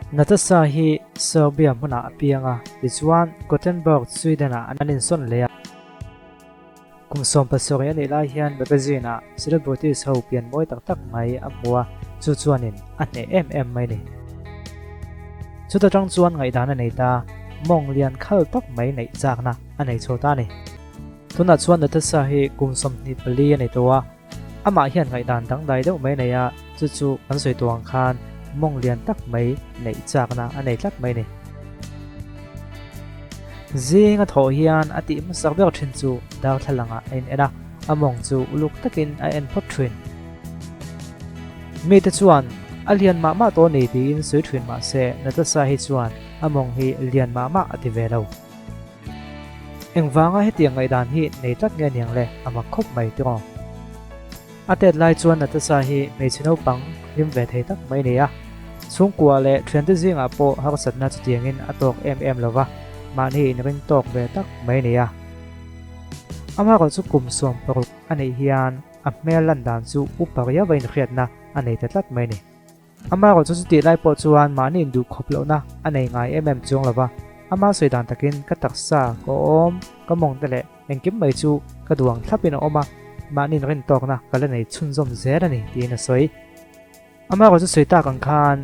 Natasa hi Serbia hmunah a piang a, tichuan Gothenburg, Sweden-ah an insawn leh a. Kum 70 a nih lai hian magazine-ah celebrities ho pian mawi tak tak mai a hmu a, chu chuanin a hneh em em mai ni. Chuta tang chuan ngaihdan a nei ta, mawng lian khal tak mai neih chakna a nei chho ta a ni. Tunah chuan Natasha hi kum 24 a nei tawh a, amah hian ngaihdan dangdai deuh mai a nei a, chu chu kan sawi tawh ang khan mawng lian tak mai neih chakna a nei tlat mai a ni. Zing a thawh hian a tih hmasak ber thin chu darthlalangah a in en a, a mawng chu uluk takin a en phawt thin. Mite chuan a lian mah mah tawh a ni tiin sawi thin mah se Natasha hi chuan a mawng hi lian mah mah a ti ve lo. Engvanga hetiang ngaihdan hi nei tlat nge niang le, a mak khawp mai tiraw. A tet lai chuan Natasha hi hmeichhe naupang hlim ve thei tak mai a ni a. Chhungkua leh thiante zingah pawh harsatna chutiangin a tawk em em lo va, mahni inring tawk ve tak mai a ni a. Amaherawhchu chu kum 60 a neih hian a hmel lan dan chu upa riau a inhriatna a nei ta tlat mai a ni. Amaherawh chu chutih lai pawh chuan mahni induh khawp lohna a nei ngai em em chuang lo va, ama sawi dan takin ka taksa, ka awm, ka mawng te leh engkim mai chu ka duang thlapin a awm a, mahni inrin tawkna ka la nei chhunzawm zel a ni tiin a sawi. Amaherawh chu sawi tak ang khan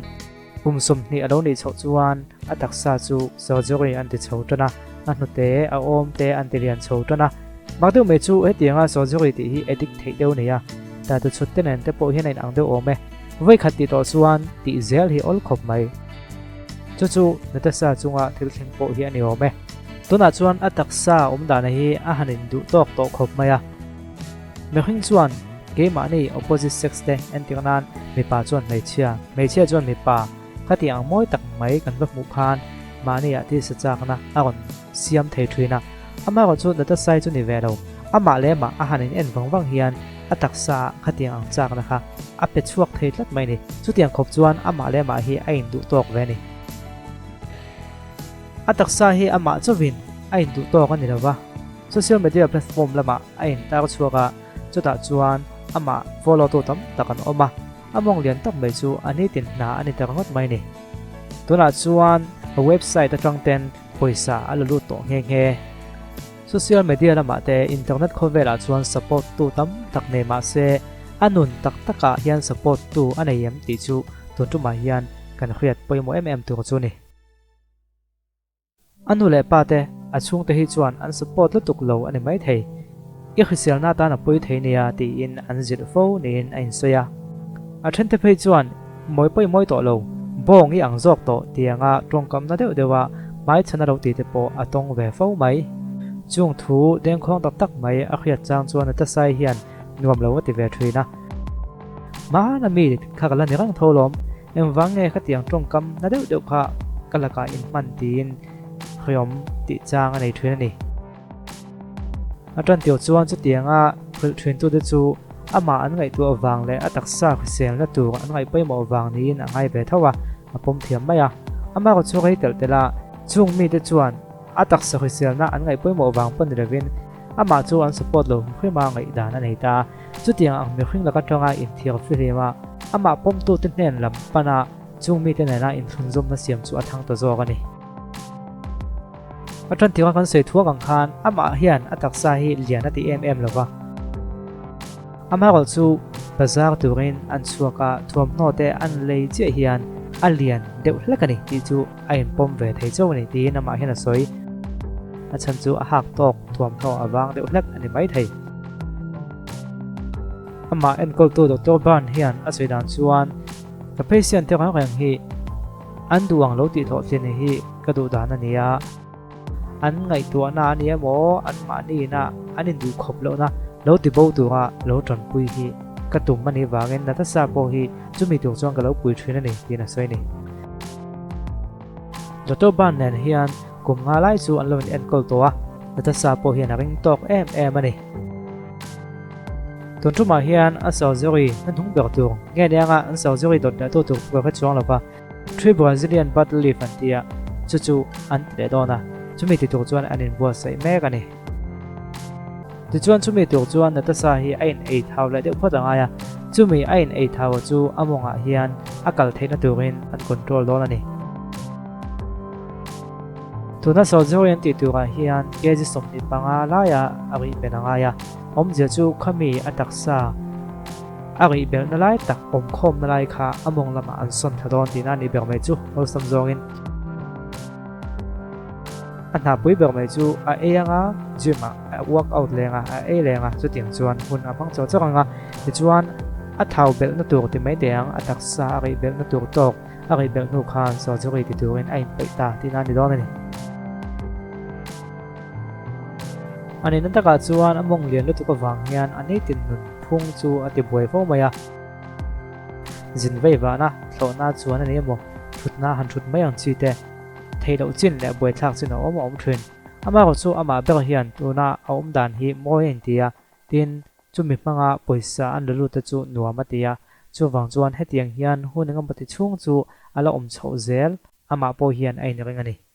kum 20 a lo nih chhoh chuan a taksa chu surgery an ti chho tan a, a hnute, a awm te an ti lian chho tan a. Mak deuh mai chu hetianga surgery tih hi addict theih deuh a ni a, tatu chhut te nen te pawh hian a inang deuh awm e. Vawikhat tih tawh chuan tih zel hi awl khawp mai. Chu chu Natasha chunga thil thleng pawh hi a ni awm e. Tunah chuan a taksa awm dana hi a han induh tawk tawh khawp mai a. Mihring chuan keimahni opposite sex te entir nan mipa chuan hmeichhia, hmeichhia chuan mipa khati ang mawi tak mai kan va hmuh khan mahni ah thil sa chakna a rawn siam thei thin a. Amaherawh chu Natasha-i chu ni ve lo. Amah leh amah a han in en vang vang hian a taksa ah khatiang ang chakna kha a pe chhuak thei tlat mai ni. Chutiang khawp chuan amah leh amah hi a induh tawk ve a ni. A taksa hi amah chauhin a induh tawk a ni lo va, social media platform lamah a intar chhuak a, chutah chuan amah follow tu tam tak an awm a, a mawng lian tak mai chu a nitin hna a ni ta ringawt mai ni. Tunah chuan a website atang ten pawisa a la lut tawh nghe nghe. Social media lamah te internet khawvelah chuan support tu tam tak nei mah se a nun tak takah hian support tu a nei em tih chu tun tumah hian kan hriat pawimawh em em tur chu ni. A nu leh pa te a chhungte hi chuan an support lutuk lo a ni maithei. I hriselna atan a pui thei nia tiin an zilh fo niin a insawi a. A thente phei chuan mawi pawi mawi tawh lo, bawng i ang zawk tawh tianga tawngkamna deuh deuha hmaichhan a lo tih te pawh a tawng ve fo mai. Chung thu dengkhawng tak tak mai a hriat chang chuan Natasai hian nuam lo a ti ve thin a. Hmana mi kha ka la ni reng tho lawm, engvang nge khatiang tawngkam na deuh deuh kha ka lakah inhman tiin hriawm tih chang a nei thin a ni. A tan tio chuan chutianga hrilh thintute chu amah an ngaihtuah vang leh a taksa hriselna tur an ngaih pawimawh vang niin a ngai ve tho a, a pawm thiam mai a. Amah ka chhuak ei telh telh a, chung mite chuan a taksa hriselna an ngaih pawimawh vang pawh ni lovin amah chu an support lo hrim a ngaihdan a nei ta. Chutiang ang mihring laka tanga inthiar fihlim a, amah pawmtute hnen lam pana chung mite nena inthlunzawmna siam chu a thang ta zawk a ni. A tan tirh a kan sawi thuak ang khan amah hian a taksa hi lian a ti em em lo va. Amaherawh chu bazar turin an chhuak a, thuamhnaw te an lei chiah hian a lian deuh hlek a ni tih chu a inpawm ve thei chauh a ni tiin amah hian a sawi. A chhan chu a hak tawk thuamhnaw a vang deuh hlek a ni maithei. Amah enkawltu Doctor Byrne hian a sawi dan chuan ka patient te reng reng hi An duh ang lo tih hlawhtlin hi ka duh dan a ni a, an ngaihtuahna a ni emaw, an mahniina an induh khawp lohna lo ti bo tura lo tanpui hi ka tum a nih vangin Natasha pawh hi chumi tur chuan ka lo pui thin a ni tiin a sawi a ni. Doctor Ban nen hian kum nga lai chu an lo in enkawl tawh a, Natasha pawh hian a ring tawk em em a ni. Tun tumah hian a surgery hnahnung ber tur nge nianga an surgery dawt leh tu tur ka hre chuang lo va, Three Brazilian Butt Leaf an ti a, chu chu an ti leh dawn a, chumi ti tur chuan an inbuatsaih mek a ni. Tichuan chumi tur chuan Natasha hi a in ei thau leh deuh phawt a ngai a, chumi a in ei thau chu a mawngah hian a kal theihna turin an control dawn a ni. Tuna surgery an tih turah hian kg 25 laia a rih belh a ngai a, awmzia chu khami a taksa a rih belhna lai tak awmkhawmna lai kha a mawng lamah an sawn thla dawn tihna a nih ber mai chu awlsam zawngin a hna pui ber mai chu a ei anga gym ah a workout leng a, a ei leng a, chutiang chuan hun a hmang chawk chawk ang a, tichuan a thau belhna tur ti mai teh ang, a taksa a rih belhna tur tawk a rih belh hnu khan surgery ti turin a inpeih ta tihna a ni dawn a ni. A nihna takah chuan a mawng lian lutuk avang hian a nitin nun phung chu a ti buai fo mai a. Zin vei vahna, thlawhna chuan a ni emaw, thutna han thut mai ang chi te, theih loh chin leh buaithlak chin a awm a awm thin. Amaherawh chu amah ber hian tuna a awm dan hi mawi a inti a, tin, chumi hmanga pawisa an la lut te chu nuam a ti a, chuvang chuan hetiang hian hun engemaw ti chhung chu a la awm chhoh zel amah pawh hian a inring a ni.